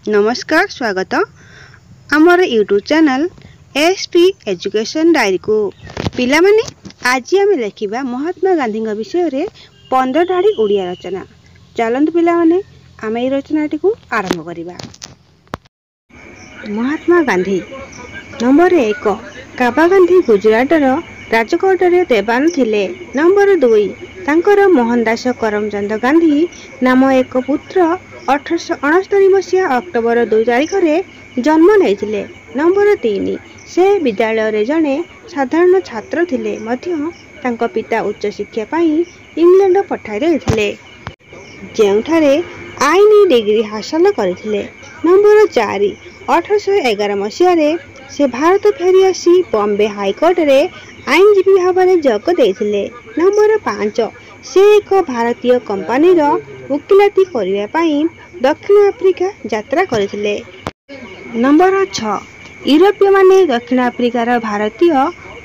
ନମସ୍କାର, ସ୍ୱାଗତ ଆମର YouTube channel S P education ଡାଏରୀକୁ। ପିଲାମାନେ, ଆଜି ଆମେ ଲେଖିବା ମହାତ୍ମା ଗାନ୍ଧୀଙ୍କ ବିଷୟରେ 15 ଧାଡ଼ି ଓଡ଼ିଆ ରଚନା। ଚାଲନ୍ତୁ ପିଲାମାନେ, ଆମେ ଏଇ ରଚନାଟିକୁ ଆରମ୍ଭ କରିବା। ମହାତ୍ମା ଗାନ୍ଧୀ। ନମ୍ବର 1, କାବା ଗାନ୍ଧୀ ଗୁଜୁରାଟର ରାଜକୋଟରେ ଦେବାନ ଥିଲେ। ନମ୍ବର 2, ତାଙ୍କର ମୋହନଦାସ କରମଚାନ୍ଦ ଗାନ୍ଧୀ ନାମ ଏକ ପୁତ୍ର 1869 ମସିହା ଅକ୍ଟୋବର 2 ତାରିଖରେ ଜନ୍ମ ନେଇଥିଲେ। ନମ୍ବର 3, ସେ ବିଦ୍ୟାଳୟରେ ଜଣେ ସାଧାରଣ ଛାତ୍ର ଥିଲେ ମଧ୍ୟ ତାଙ୍କ ପିତା ଉଚ୍ଚଶିକ୍ଷା ପାଇଁ ଇଂଲଣ୍ଡ ପଠାଇ ଦେଇଥିଲେ, ଯେଉଁଠାରେ ଆଇନ ଡିଗ୍ରୀ ହାସଲ କରିଥିଲେ। ନମ୍ବର 4, 1811 ମସିହାରେ ସେ ଭାରତ ଫେରି ଆସି ବମ୍ବେ ହାଇକୋର୍ଟରେ ଆଇନଜୀବୀ ଭାବରେ ଯୋଗ ଦେଇଥିଲେ। ନମ୍ବର 5, ସେ ଏକ ଭାରତୀୟ କମ୍ପାନୀର ଓକିଲାତି କରିବା ପାଇଁ ଦକ୍ଷିଣ ଆଫ୍ରିକା ଯାତ୍ରା କରିଥିଲେ। ନମ୍ବର 6, ୟୁରୋପୀୟମାନେ ଦକ୍ଷିଣ ଆଫ୍ରିକାର ଭାରତୀୟ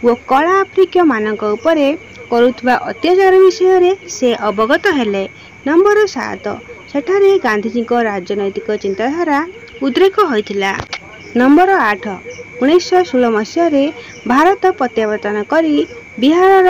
ଓ କଳା ଆଫ୍ରିକୀୟମାନଙ୍କ ଉପରେ କରୁଥିବା ଅତ୍ୟାଚାର ବିଷୟରେ ସେ ଅବଗତ ହେଲେ। ନମ୍ବର 7, ସେଠାରେ ଗାନ୍ଧିଜୀଙ୍କ ରାଜନୈତିକ ଚିନ୍ତାଧାରା ଉଦ୍ରେକ ହୋଇଥିଲା। ନମ୍ବର 8, 1916 ମସିହାରେ ଭାରତ ପ୍ରତ୍ୟାବର୍ତ୍ତନ କରି ବିହାରର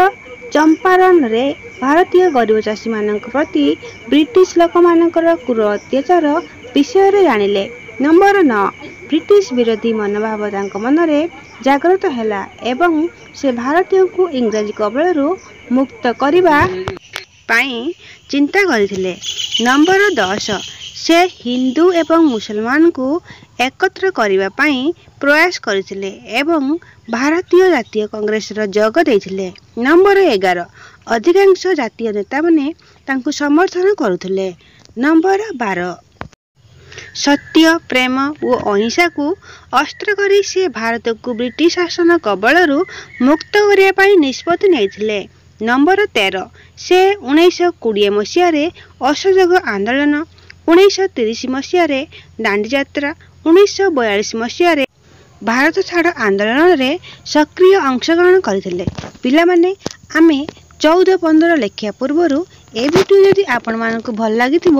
ଚମ୍ପାରନରେ ଭାରତୀୟ ଗରିବ ଚାଷୀମାନଙ୍କ ପ୍ରତି ବ୍ରିଟିଶ ଲୋକମାନଙ୍କର କ୍ରୂର ଅତ୍ୟାଚାର ବିଷୟରେ ଜାଣିଲେ। ନମ୍ବର 9, ବ୍ରିଟିଶ ବିରୋଧୀ ମନୋଭାବ ତାଙ୍କ ମନରେ ଜାଗ୍ରତ ହେଲା ଏବଂ ସେ ଭାରତୀୟଙ୍କୁ ଇଂରେଜ କବଳରୁ ମୁକ୍ତ କରିବା ପାଇଁ ଚିନ୍ତା କରିଥିଲେ। ନମ୍ବର 10, ସେ ହିନ୍ଦୁ ଏବଂ ମୁସଲମାନଙ୍କୁ ଏକତ୍ର କରିବା ପାଇଁ ପ୍ରୟାସ କରିଥିଲେ ଏବଂ ଭାରତୀୟ ଜାତୀୟ କଂଗ୍ରେସର ଯୋଗ ଦେଇଥିଲେ। ନମ୍ବର 11, ଅଧିକାଂଶ ଜାତୀୟ ନେତାମାନେ ତାଙ୍କୁ ସମର୍ଥନ କରୁଥିଲେ। ନମ୍ବର 12, ସତ୍ୟ, ପ୍ରେମ ଓ ଅହିଂସାକୁ ଅସ୍ତ୍ର କରି ସେ ଭାରତକୁ ବ୍ରିଟିଶ ଶାସନ କବଳରୁ ମୁକ୍ତ କରିବା ପାଇଁ ନିଷ୍ପତ୍ତି ନେଇଥିଲେ। ନମ୍ବର 13, ସେ 1920 ମସିହାରେ ଅସହଯୋଗ ଆନ୍ଦୋଳନ, 1930 ମସିହାରେ ଦାଣ୍ଡିଯାତ୍ରା, 1942 ମସିହାରେ ଭାରତ ଛାଡ଼ ଆନ୍ଦୋଳନରେ ସକ୍ରିୟ ଅଂଶଗ୍ରହଣ କରିଥିଲେ। ପିଲାମାନେ, ଆମେ 14, 15 ଲେଖିବା ପୂର୍ବରୁ ଏ ଭିଡ଼ିଓ ଯଦି ଆପଣମାନଙ୍କୁ ଭଲ ଲାଗିଥିବ,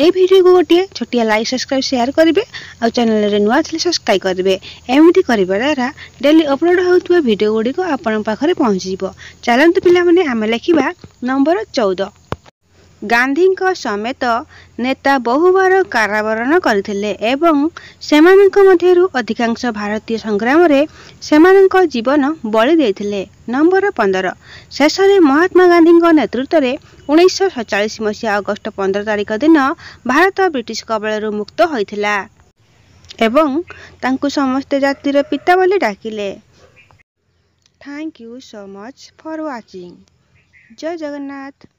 ଏଇ ଭିଡ଼ିଓକୁ ଗୋଟିଏ ଛୋଟିଆ ଲାଇକ୍, ସବସ୍କ୍ରାଇବ୍, ସେୟାର କରିବେ ଆଉ ଚ୍ୟାନେଲରେ ନୂଆ ଥିଲେ ସବସ୍କ୍ରାଇବ୍ କରିବେ। ଏମିତି କରିବା ଦ୍ୱାରା ଡେଲି ଅପଲୋଡ଼ ହେଉଥିବା ଭିଡ଼ିଓ ଗୁଡ଼ିକ ଆପଣଙ୍କ ପାଖରେ ପହଞ୍ଚିଯିବ। ଚାଲନ୍ତୁ ପିଲାମାନେ, ଆମେ ଲେଖିବା ନମ୍ବର 14। ଗାନ୍ଧୀଙ୍କ ସମେତ ନେତା ବହୁବାର କାରାବରଣ କରିଥିଲେ ଏବଂ ସେମାନଙ୍କ ମଧ୍ୟରୁ ଅଧିକାଂଶ ଭାରତୀୟ ସଂଗ୍ରାମରେ ସେମାନଙ୍କ ଜୀବନ ବଳି ଦେଇଥିଲେ। ନମ୍ବର 15, ଶେଷରେ ମହାତ୍ମା ଗାନ୍ଧୀଙ୍କ ନେତୃତ୍ୱରେ 1947 ମସିହା ଅଗଷ୍ଟ 15 ତାରିଖ ଦିନ ଭାରତ ବ୍ରିଟିଶ କବଳରୁ ମୁକ୍ତ ହୋଇଥିଲା ଏବଂ ତାଙ୍କୁ ସମସ୍ତେ ଜାତିର ପିତା ବୋଲି ଡାକିଲେ। Thank you so much for watching. Jay Jagannath.